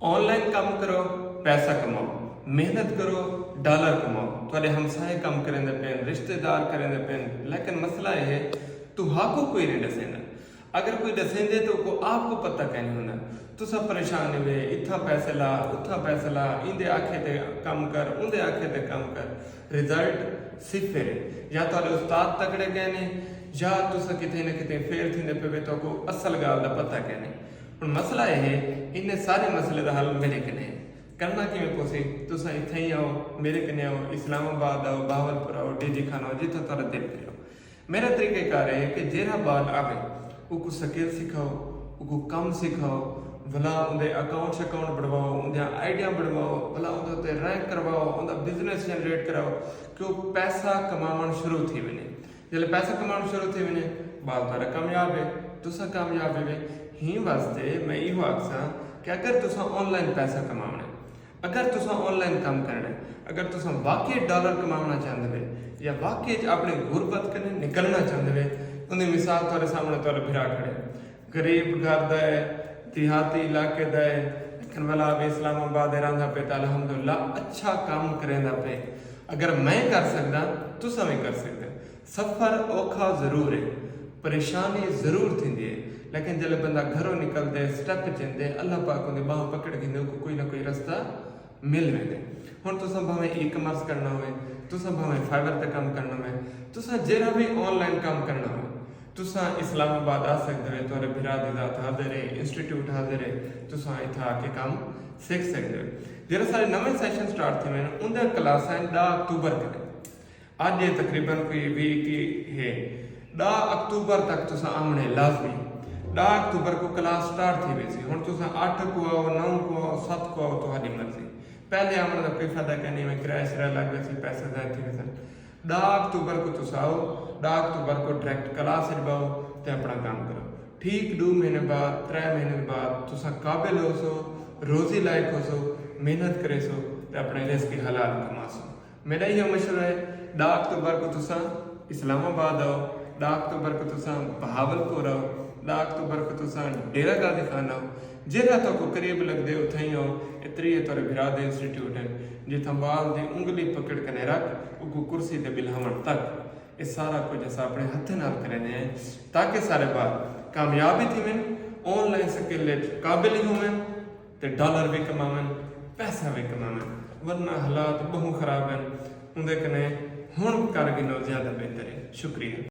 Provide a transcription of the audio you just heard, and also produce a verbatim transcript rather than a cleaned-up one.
آن لائن کم کرو، پیسہ کماؤ۔ محنت کرو، ڈالر کماؤ۔ تہاݙے ہمسائے کم کریندے پئن، رشتہ دار کریندے پئن، لیکن مسئلہ اے ہے، تہاکوں کوئی نہیں ݙسیندا۔ اگر کوئی ݙسیندے تاں اوکوں آپ کوں پتہ کائنی ہوندا۔ تساں پریشان ہوے، اتھاں پیسے لا، اتھاں پیسے لا، ایندے آکھے تے کم کر، اوندے آکھے تے کم کر، رزلٹ صفر ہے۔ یا تہاݙے استاد تکڑے کائنی، یا تساں کتھے نہ کتھے فیل تھیندے پئے وے، تہاکوں اصل ڳالھ دا پتہ کائنی۔ ہݨ مسئلہ اے ہے، انہیں سارے مسئلے دا حل میݙے کنے ہے۔ کرݨا کیویں پوسی؟ تساں اتھاں ہی آؤ، میݙے کنے آؤ، اسلام آباد آؤ، بہاولپور آؤ، ڈی جی خان آؤ، جتھاں تہاݙا دل کرے۔ میݙا طریقہ کار اے ہے کہ جیڑھا ٻال آوے، اوکوں سکل سکھاؤ، اوکوں کم سکھاؤ، بھلا اوندے اکاؤنٹ شکاؤنٹ بݨواؤ، اوندیاں آئی ڈیاں بݨواؤ، بھلا اوندے اتے رینک کرواؤ، اوندا بزنس جنریٹ کراؤ کہ او پیسہ کماوݨ شروع تھی ونڄے۔ جݙاں پیسہ کماوݨ شروع تھی ونڄے، ٻال تہاݙا کامیاب ہے، تساں کامیاب ہیوے۔ ہیں واسطے میں ایہو آکھساں کہ اگر تساں آن لائن پیسہ کماوݨے، اگر تساں آن لائن کم کرݨے، اگر تساں واقعی ڈالر کماوݨا چاہندے وے یا واقعی اچ اپݨی غربت کنے نکلݨا چاہندے وے، اوندی مثال تہاݙے سامݨے تہاݙا بھرا کھڑے۔ غریب گھر دا ہے، دیہاتی علاقے دا ہے، لیکن ولا وی اسلام آباد رہندا پئے تے الحمدللہ اچھا کم کریندا پئے۔ اگر میں کر سڳداں، تساں وی کر سڳدے۔ سفر اوکھا ضرور ہے، پریشانی ضرور تھیندی ہے، لیکن جݙاں بندہ گھروں نکلدے، سٹیپ چیندے، اللہ پاک اوندی ٻانہہ پکڑ گھندے، اوکوں کوئی نہ کوئی رستہ مل ویندے۔ ہݨ تساں بھاویں ای کامرس کرݨا ہووے، تساں بھاویں فائیور تے کم کرݨا ہووے، تساں جیڑھا وی آن لائن کم کرݨا ہووے، تساں اسلام آباد آ سڳدے وے، تہاݙے بھرا دی ذات حاضر ہے، انسٹیٹیوٹ حاضر ہے، تساں اتھاں آ کے کم سکھ سڳدے وے۔ جیڑھا سارے نویں سیشن سٹارٹ تھیوے ہن، اوندیاں کلاساں ہن ݙاہ اکتوبر کنے۔ اڄ اے تقریباً کوئی ویہہ اکیہہ ہے۔ ݙاہ اکتوبر تک تساں آوݨے لازمی۔ ݙاہ اکتوبر کوں کلاس سٹارٹ تھی ویسی۔ ہݨ تساں اٹھ کوں آؤ، نو کوں آؤ، ست کوں آؤ، تہاݙی مرضی۔ پہلے آوݨ دا کوئی فائدہ کائنی، ایویں کرایہ شرایہ لڳ ویسی، پیسے ضائع تھی ویسن۔ ݙاہ اکتوبر کوں تساں آؤ، ݙاہ اکتوبر کوں ڈائریکٹ کلاس اچ ٻہو تے اپݨا کم کرو۔ ٹھیک ݙو مہینے بعد، ترے مہینے بعد تساں قابل ہوسو، روزی لائق ہوسو، محنت کریسو تے اپݨے رزق حلال کماسو۔ میݙا ایہو مشورہ ہے، ݙاہ اکتوبر کوں تساں اسلام آباد آؤ، ݙاہ اکتوبر کوں تساں بہاولپور آؤ، ݙاہ اکتوبر کوں تساں ڈیرہ غازی خان آؤ، جیڑھا تہاکوں قریب لڳدے اتھائیں آؤ۔ اے تریہے تہاݙے بھرا دے انسٹیٹیوٹ ہن، جتھاں ٻال دی انگلی پکڑ کنے رکھ اوکوں کرسی تے ٻلہاوݨ تک۔ اے سارا کجھ اساں اپݨے ہتھیں نال کریندے ہیں تاکہ سارے ٻال کامیاب وی تھیون، آن لائن سکل اچ قابل وی ہوون، تے ڈالر وی کماون، پیسہ وی کماون، ورنہ حالات ٻہوں خراب ہن۔ اوندے کنے ہݨ کر گھنو زیادہ بہتر ہے۔ شکریہ۔